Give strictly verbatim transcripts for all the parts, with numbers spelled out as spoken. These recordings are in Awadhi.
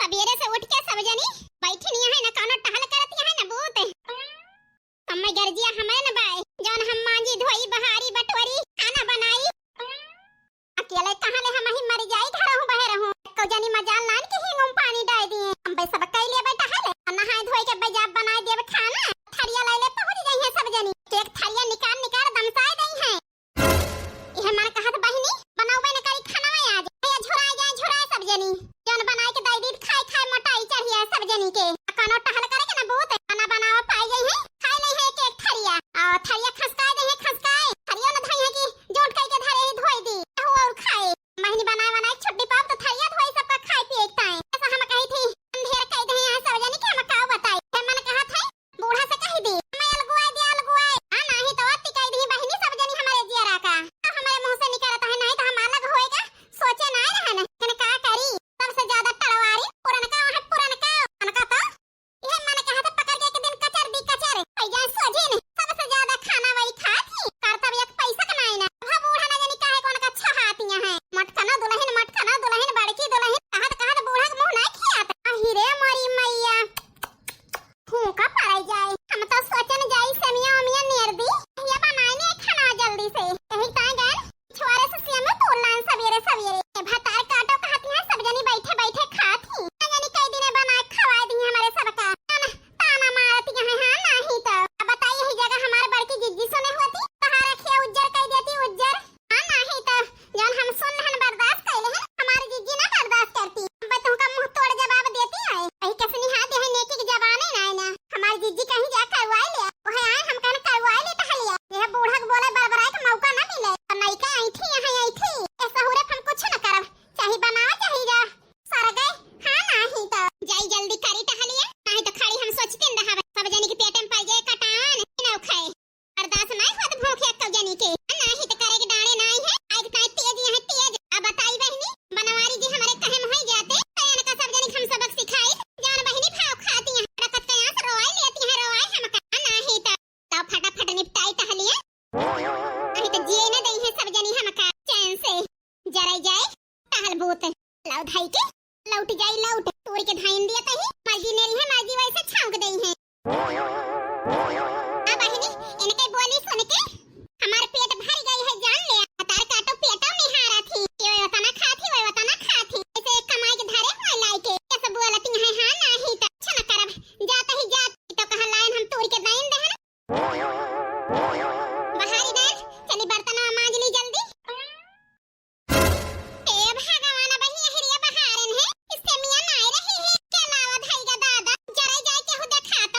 सबेरे से उठ के सब जनी बैठी नहीं है, ना कौनो टहल करत है, ना बूत। हमें गर्जिया हमें न बाय, जौन हम मांजी धोई, बहारी बटोरी, खाना बनाई। अकेले कहाँ ले हम ही मर जाई, घर हूँ बहे रहूँ। को जनी मजाल नान के हिंग उम पानी डाल दिए। हम बे सब कई ले बैठा है ले। नहाए धोए के बे जाब बनाए देब खाना। थरिया ले ले पहुँच जाई है सब जनी। एक थरिया निकाल निकाल दमसाए दई है। इहे मन कहत बहिनी, बनाउबे न करी खाना आज। भैया झुराए जाए, झुराए सब जनी। जौन बनाए के दई दी, खाए खाए मोटाई चढ़िया सब जनी के। कौनो टहल करे के ना बूत, खाना बनावा पाई गई है, खाए नहीं है एक एक थरिया। और थरिया खसकाए दे है, खसकाए। थरिया न धई है कि जोंट कई के धरे ही धोई दी। कहू और खाए। बहिनी बनाए बनाए छुट्टी पाब तो थरिया धोई सबका खाए पिए के ताए। ऐसा हम कही थी, अंधेर कई दे हैं सब जनी के हम काऊ बताई। हे मन कहत है, बूढ़ा से कही दी, "मैं अलगुआए दे, अलगुआए।" हाँ, नाही तो अति कही दी बहिनी सब जनी हमारे जियरा का। तो हमारे मुंह से निकलता है, नहीं तो हम अलग होएगा, सोचे ना रहन, लेकिन का करी, सबसे ज्यादा टड़वारी पुरनका है, पुरनका, पुरनका तो। यह मन कहा था पकड़ के एक दिन कचर दी, कचर, पै जाए सोझिन, सबसे ज्यादा खाना वही खात ही, करतब एक पैसा कमाई ना। अब बूढ़ा ना जानी काहे कौन का छहातियां हैं। मटकना दुल्हन, मटकना दुल्हन, बड़की दुल्हन, कहत कहत बूढ़ा के मुंह ना खियात। अहि रे मोरी मैया। फूंका पड़ाई जाए। हम तो सोचन जाई सेमिया ओमिया नेर दी। ये बनाए ने खाना जल्दी से। यही ताए गए छुआरे से सेम तोड़ लान सवेरे सवेरे। ए भतार काटो कहती हैं सब जनी बैठे बैठे खात ही। ना जानी कई दिने बनाए खवाए दी हमारे सबका। ताना, ताना मारती हैं, हाँ नाही तो। अब बताई यही जगह हमारे बड़की जिज्जी सुने होती। तहारा खिया उज्जर कई देती उज्जर। हाँ, नाही त जौन हम सुन हन बर्दाश्त कइले हन, हमारी जिज्जी ना बर्दाश्त करती। अब तुमका मुंह तोड़ जवाब देती है। वही कसनी हाथ है, नेकी की जबान ही ना है ना। हमारी जिज्जी कहीं जा करवाई ले, वह आए हम कहन करवाई ले टहलिया। यह बूढ़ा के बोले बरबराए का मौका ना मिले। और नई का ऐठी यहाँ ऐठी। ए सहुरे हम कुछ न करब, चाहे बनाओ चाहे जा। सर गए, हाँ नाही तो। जाई जल्दी करी टहलिया, नाही तो खड़ी हम सोचते न रहब। सब जनी के पेटे में पड़ जाए कटान, ई ना खाए। बर्दाश्त नाई होत भूख एक्को जनी के। नाही त करे के डाँड़े नाई है। आज ताई तेज यहाँ तेज। अब बताई बहिनी, बनवारी जी हमरे कहे में होई जाते, त इनका सब जनी के हम सबक सिखाई। जान बहिनी भाव खाती हैं, रकत के आंस रोवाई लेती हैं, रोवाई हमका। नाही त, त फटाफट निपटाई टहलिया। नाही त जिए न दई हैं सब जनी हमका चैन से। जराई जाए, टहल बूत। लाओ धाई के, लौट जाई लौट। तोड़ के धाइन दिया तही, मर्जी नेरी है, मर्जी वैसे छौंक दई है। आ बहिनी, इनके बोली सुन के हमार पेट भर गई है, जान ले। हतार काटो पेटो निहारा थी, ये वतना खाथी, वो वतना खाथी। ऐसे कमाई के धरे हुए लाई के, कैसे बोलती हैं, हाँ नाही त अच्छा न करब। जात ही जात, तो कहा लाइन हम तोड़ के दाइन दहन। बहारी दान, चली बर्तन मांज ली जल्दी। ए भगवान, बहिनी अहिरिया बहारन है, इससे मियाँ नाय रही है, के लावा धाई गा दादा, जरे जाए केहू देखात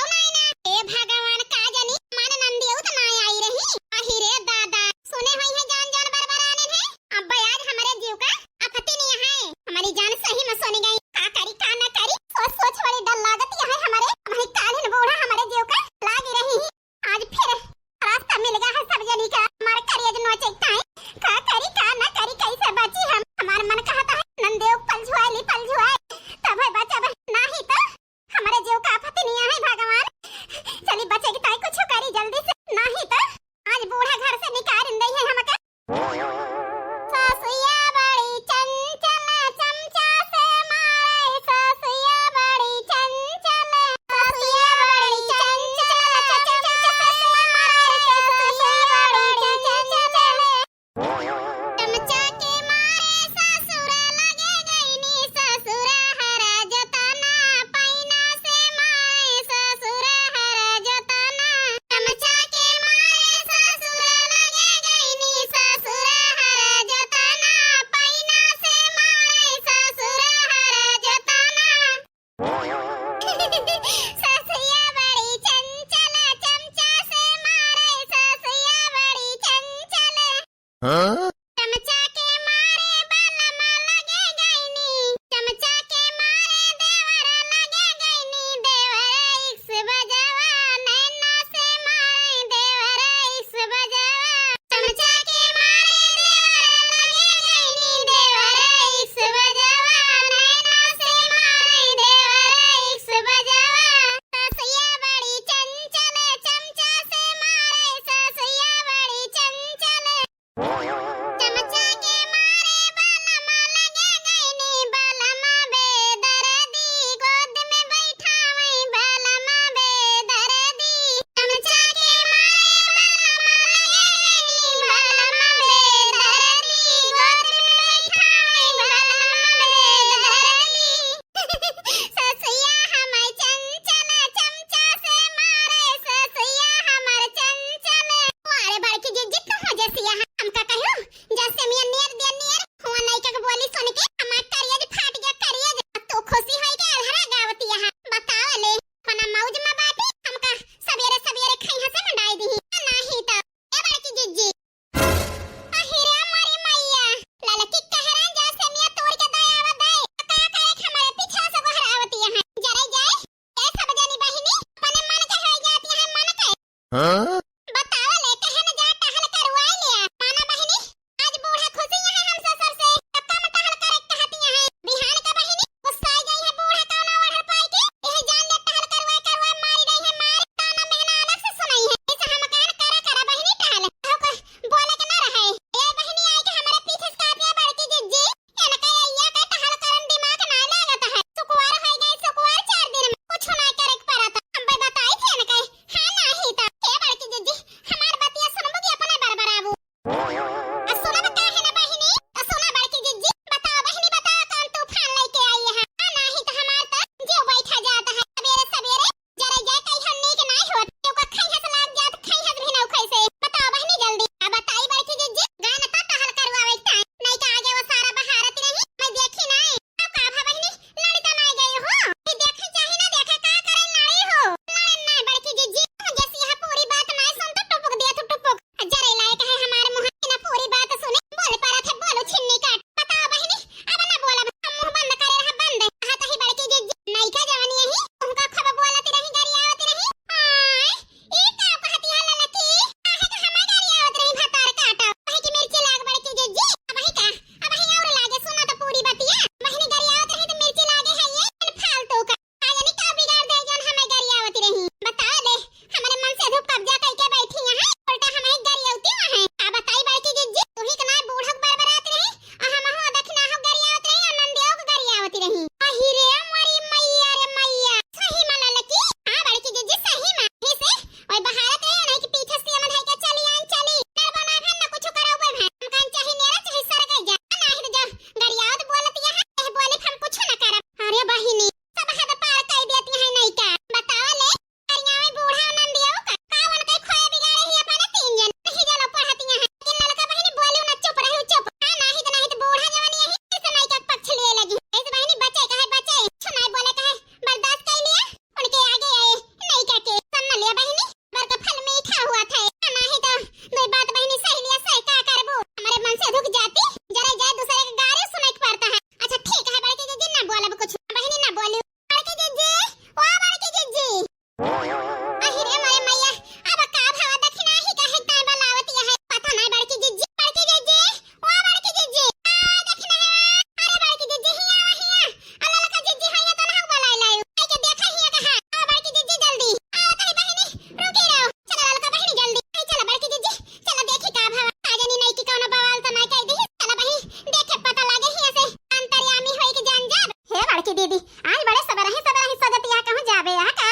बड़े सबेरही सबेरही सजतिया, कहूँ जाबे यहाँ का?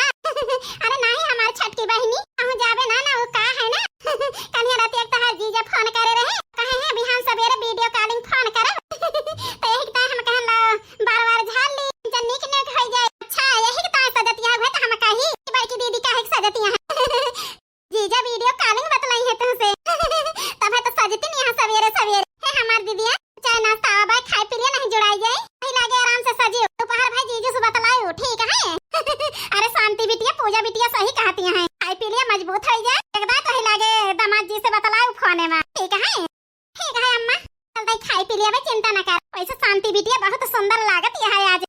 अरे नाही हमार छटकी बहिनी, कहूँ जाबे ना, ना वो का है ना। कन्हैया राती एक तहार जीजा फोन करे रहे, कहे हैं बिहान सबेरे वीडियो कॉलिंग फोन करब। तो यही ताय हम कहन ला बार बार झाल ली, जन नीक नीक होई जाए। अच्छा यही ताय सजतिया हुए तो हम कही कि बड़की दीदी काहे के सजतिया है। जीजा वीडियो कॉलिंग बतलाई है तुमसे। तब है तो सजती नहीं यहाँ सबेरे सबेरे। हे हमार दीदिया, चाय नाश्ता आवा बाय, खाए पी लिया, नहीं जुड़ाई जाए। वही लागे आराम से सजियो। दोपहर भाई जीजू से बतलायो, ठीक है? अरे शांति बिटिया, पूजा बिटिया सही कहती हैं। खाए पी लिया, मजबूत हो जाए। एक बात वही लागे दामाद जी से बतलायो फोने में, ठीक है? ठीक है अम्मा, चल दई खाए पी लिया बे, चिंता ना कर। वैसे शांति बिटिया बहुत सुंदर लागत यहाँ आज।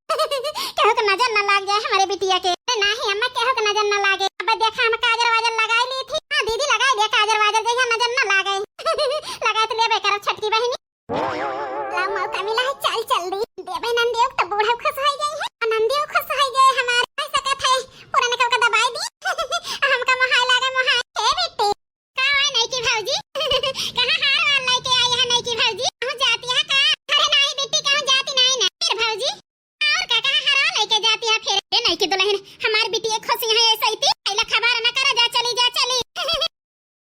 केहू के नजर ना लाग जाए हमारे बिटिया के। अरे नाही अम्मा, केहू के नजर ना लागे। अब देखा हम काजर वाजर लगाई ली थी। हाँ दीदी लगाई लिया काजर वाजर, जैसा नजर ना लागे। लगाई तो लेबे करब छटकी बहिनी। ला मौका मिला है, चल चल दी। देबे नंदियो तो बूढ़ा खुश हो गई है, और नंदियो खुश हो गए हमारे। ऐसा कहत है, पुराने का दबाई दी। हमका मोहाय लागे मोहाय। हे बेटी, का हुआ नई की भौजी? कहाँ हार वार लेके आई है नई की भौजी? कहूँ जाती है का? अरे नाही बेटी, कहूँ जाती नाही ना। फिर भौजी, और का, कहाँ हार वार लेके जाती है फिर? ए नई की दुल्हन, हमार बिटिया खुश यहाँ ऐसे ही थी। पहला खबर न करा, जा चली, जा चली।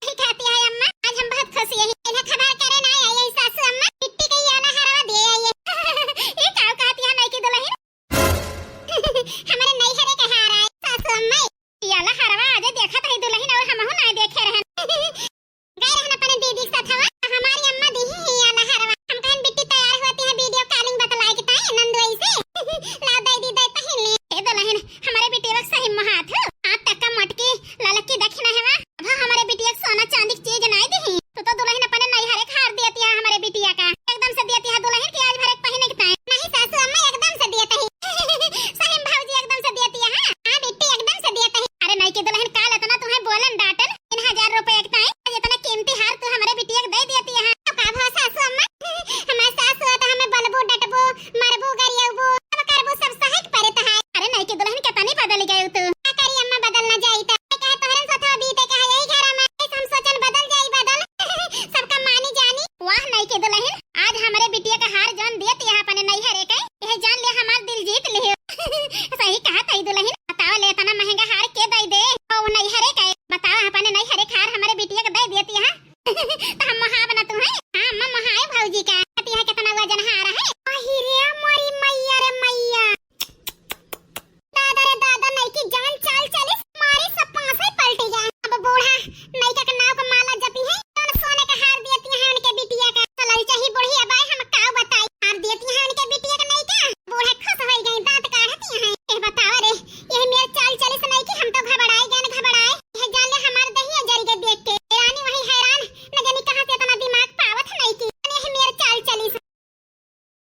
ठीक कहती है अम्मा, आज हम बहुत खुश यही। पहला खबर करे ना आई है सासू अम्मा, बिट्टी के ये वाला हरवा दिए आई है। ये का कहती है नई की दुल्हन? हम